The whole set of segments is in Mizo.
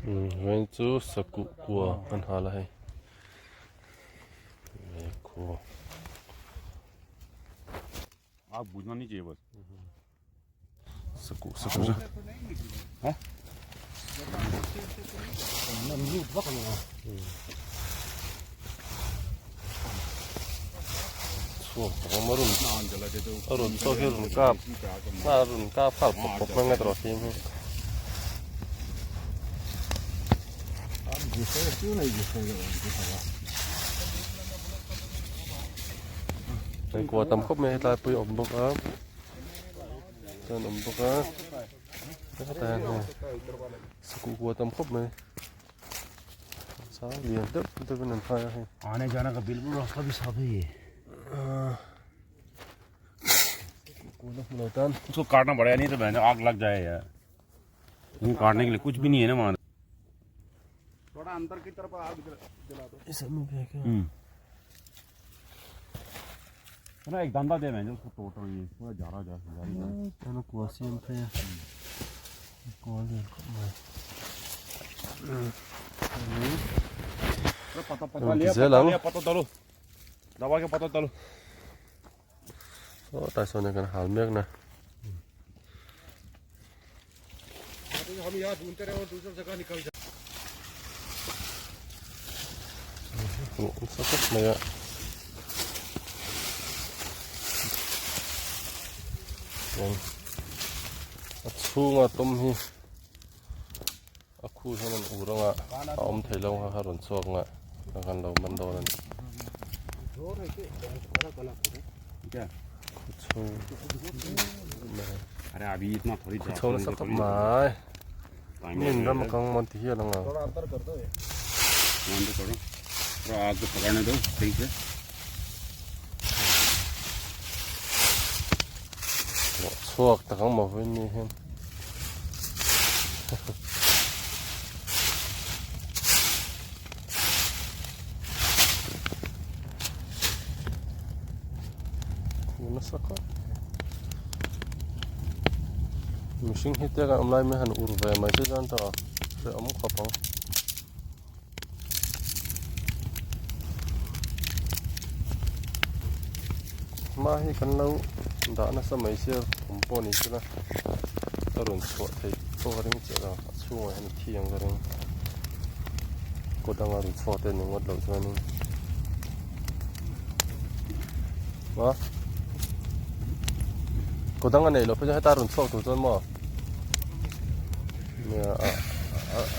Vawiin chu sakuh kua kan hal a hei khu sakuh sakuh chhuak tak awm a rawn a rawn chhuak hi a rawn kap a rawn kap nghal pawp pawp mai ang erawh hi. Hei kua tam khawp mai hetlai pawh hi a awm bawk a chuan awm bawk a hetah hian hei sakuh kua tam khawp mai sang lian deuh deuh in an khai a hei. उसको काटना पड़ेगा नहीं तो बहन आग लग जाए यार काटने के लिए कुछ भी नहीं है ना वहाँ थोड़ा अंदर की तरफ आग जला दो ना एक धंधा दे मैं उसको तोड़ रहा हूँ ये पूरा जा रहा जा जा रही Ano kua siam phei a kua lian khawp mai पता पता लिया, पता लिया, पता डालो दबा के पता डालो aw tai sawn hian kan hal mek na. हम यहाँ ढूंढते रहे और दूसरी जगह निकल जाए Nasa khawp mai a chuan a chhunga tawm hi a khu hian an ur anga a awm thei lo kha a rawn chhuak anga a kan lo man dawn a ni khu chho khu chho nasa khawp mai. Min ram a kang mawn ti hial ang a. Chhuak tak ang maw vawiin ni hian. Khu nasa khawp. Mihring hi te kan awm lai mai han ur ve mai che chuan tawh hrehawm khawp ang. Hma hi kan lo dah nasa mai sia awm pawh ni sela a rawn chhuah theih pawh ka ring chiah lo a chhungah hian a thi ang ka ring kaw danga rawn chhuak te ni ngawt loh chuanin a kaw dang a neih loh phei chuan heta rawn chhuak tur chuan maw nia a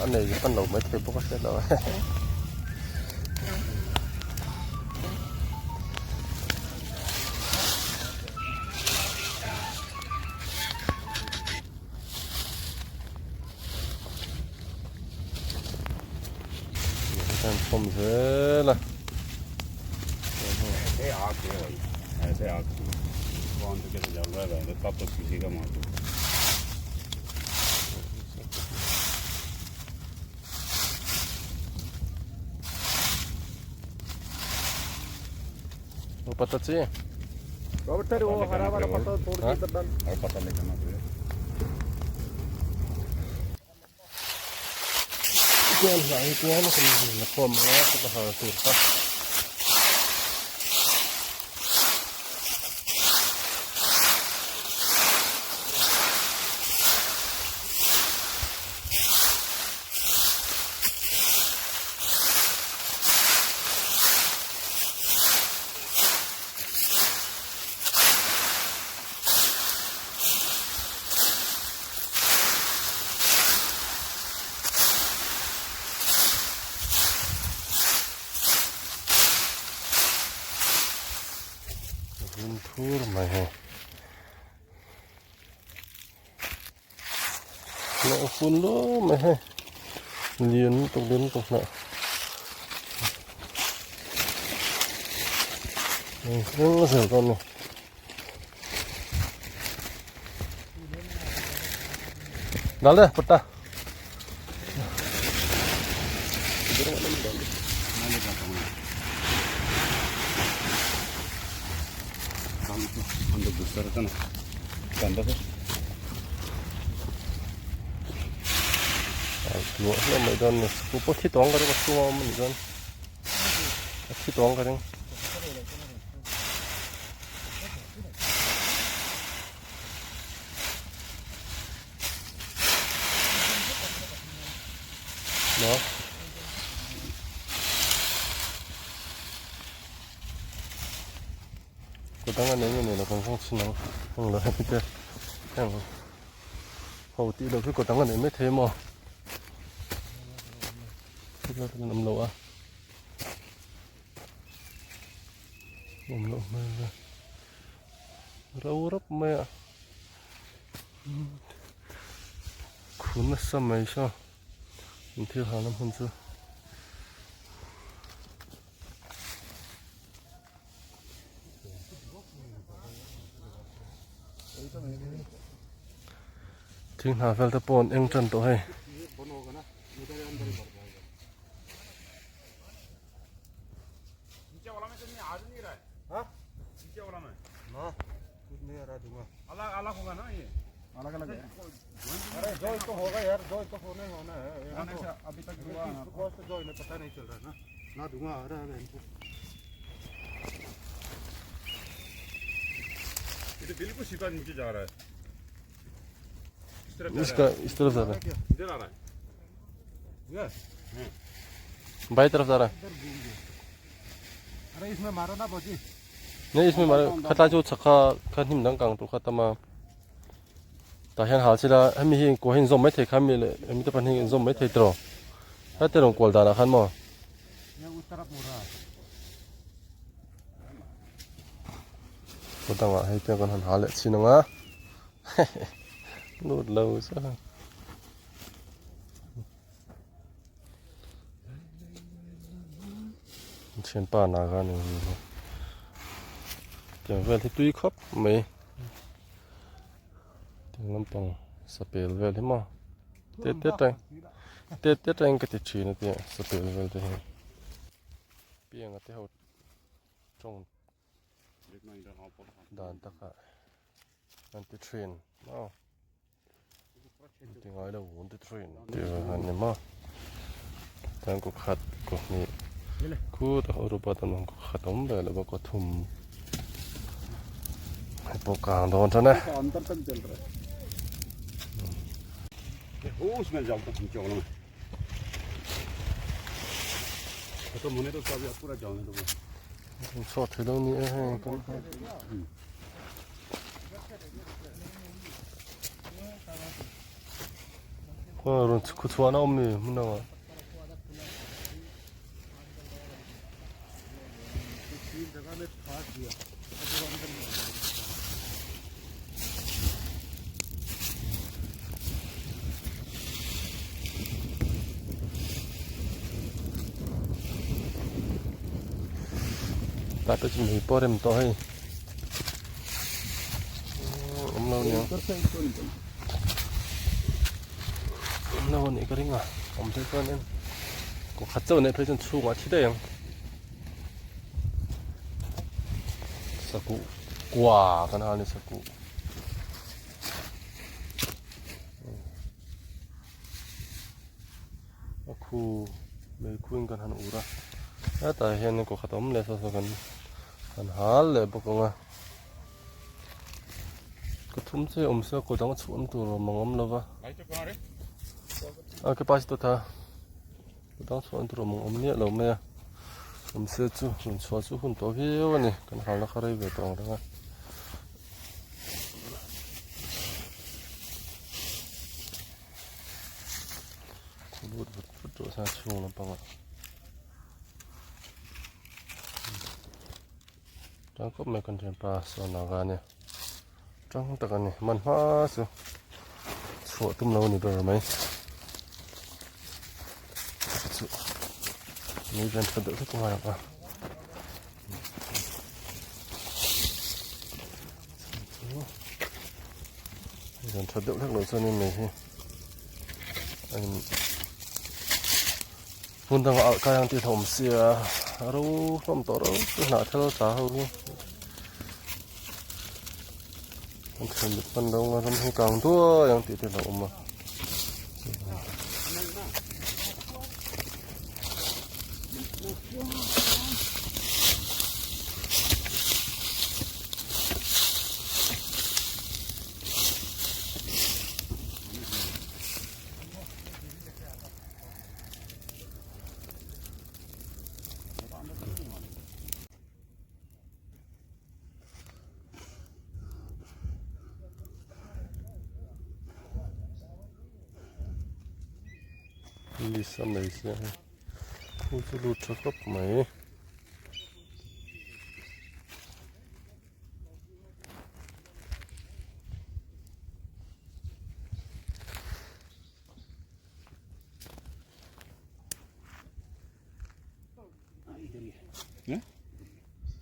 a nei hman lo maithei bawk a hriat loh a. Kan khawm zel a. ऐसे आग है भाई ऐसे आग कौन से कैसे जल रहा है भाई तब तो किसी का मार दो वो पता चाहिए रॉबर्ट सर वो हरा वाला पत्ता तोड़ के इधर डाल और पता लेकर ना पड़ेगा Chuan hnah hi chuan kan la khawm ang a ka har tur kha. Vun thur mai hei. Hnah a fun luau mai hei. Lian lutuk lian lutuk hnah. Engkeng a zel dawn a ni. डाल दे पट्टा अंदर गुस्सा रहता ना अंदर से Hluah hluah mai dawn a ni. Sakuh pawh thi tawng ka ring a chhunga awm a nih chuan a thi tawng ka ring. Maw? Kut dang a nei nge nei lo kan zawng chhin ang heng lo hemi te heng ho tih loh hi kut dang a nei maithei maw thil a awm lo a awm loh hmel ve ro rap mai a khu nasa mai saw an thil halna hmun chu. Thing hna vel te pawh an eng tan tawh hei. इसका इस तरफ जा रहा है इधर आ रहा है बाई तरफ जा रहा है अरे इसमें मारो ना भौजी नहीं इसमें मारा खता जो छक्का खा him dang kang tu khatama ta hian hal sila hemi hi ko hin zom mai thei kha mi le hemi te pan hi zom mai thei tro ha te rong kual dan ah khan maw ये उस तरफ मुड़ रहा है Khaw dangah hei te kan han hal leh chin ang a lut lo sa thianpa naga ni tiang vel hi tui khawp mai tiang lampang sapel vel hi maw te te tang te te tang ka ti thin a tia sapel vel te hi pianga te ho tawng dan takah an ti thin maw. Ti ngai lo un ti thin ti han ni maw chuan ku khat ku hnih khut a urupa tam ang ku khat awm ve lo bawk a thum hei pawh kang dawn tan e. Chhuak thei lo ni e hei kan. Rawn khu chhuah na awm ni hmun dangah. Tah te chu mei pawh a rem tawh hei. Awm lo nia. Awm lo anih ka ring a. Awm phei chuan en. Kaw khat chauh neih phei chuan chhungah a thi daih ang. Sakuh kua kan hal ni sakuh. A khu mei khu in kan han ur a hetah hian kaw khat a awm leh saw saw kan han hal leh bawk ang a ka thum che awm se kaw dang chhuah awm tur awm ang awm lo va a ke pa si tawh tha kaw dang chhuah awm tur awm ang awm miah lo mai a awm se chu rawn chhuah chu hun tawh viau a ni kan halna kha rei ve tawh ang reng a. Lut vut vut tawh sa chhung lampangah tang khawp mai kan thianpa sawn anga ania tang tak ani man hma chu chhuah tum lo ani ber mai chu ni ven tha deuh hlek ngai ang a. Zan tha deuh hlek loh chuan in mai hi a in hmun dangah alh kai ang tih hlauhawm sia a ro hlawm tawh reuh chu hnah thel tla ho hi an thlen mit hman lo anga ram hi kang duai ang tih te hlauhawm a. List a nei sia hei khu chu lut tha khawp mai.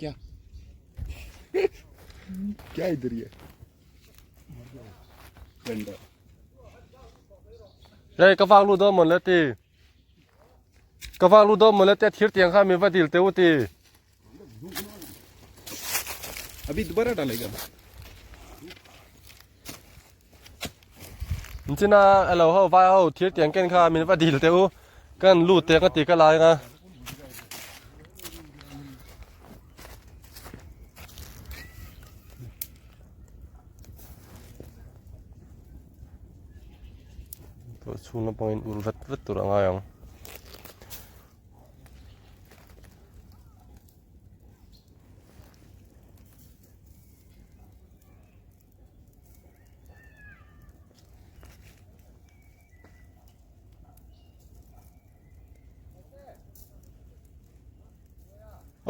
क्या क्या इधर ही है Rei ka vak lut dawn mawn le ti. Ka vak lut dawn mawn le te thir tiang kha min va dil teh u ti. अभी दोबारा डालेगा China alo ho vai ho thir tiang ken kha min va dil teh u. Kan lut teh ka ti ka lai nga. Tawh chhung lampangin ur vet vet tur a ngai ang.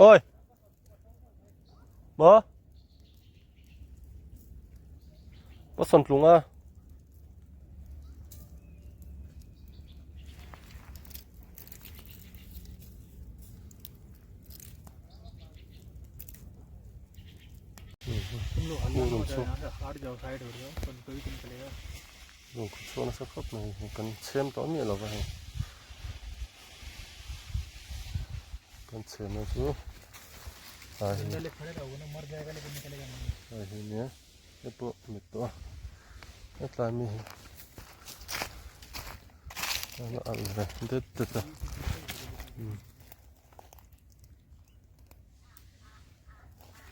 Ôi! Maw? Ka sawn tlung a. Lungkhu chhuak nasa khawp mai hi kan chhem tawh miah lova hei kan chhemna chu a hi a hi nia hei pawh mit tawh a hetlai mi hi a alh ve det det a.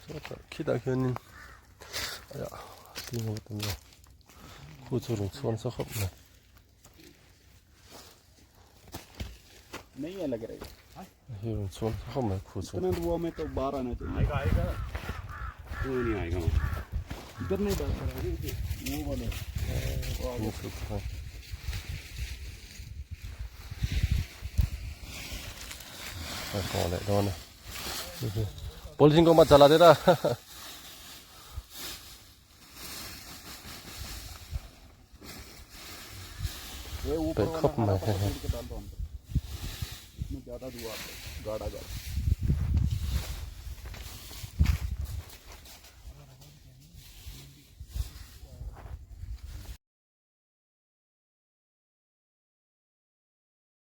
Sawtah khitah khianin a tam lo khu chu rawn chhuak nasa khawp mai. Hei rawn chhuak nasa khawp mai khu chu. Kawng leh dawn a polythene kawng chala te ta peih khawp mai hei.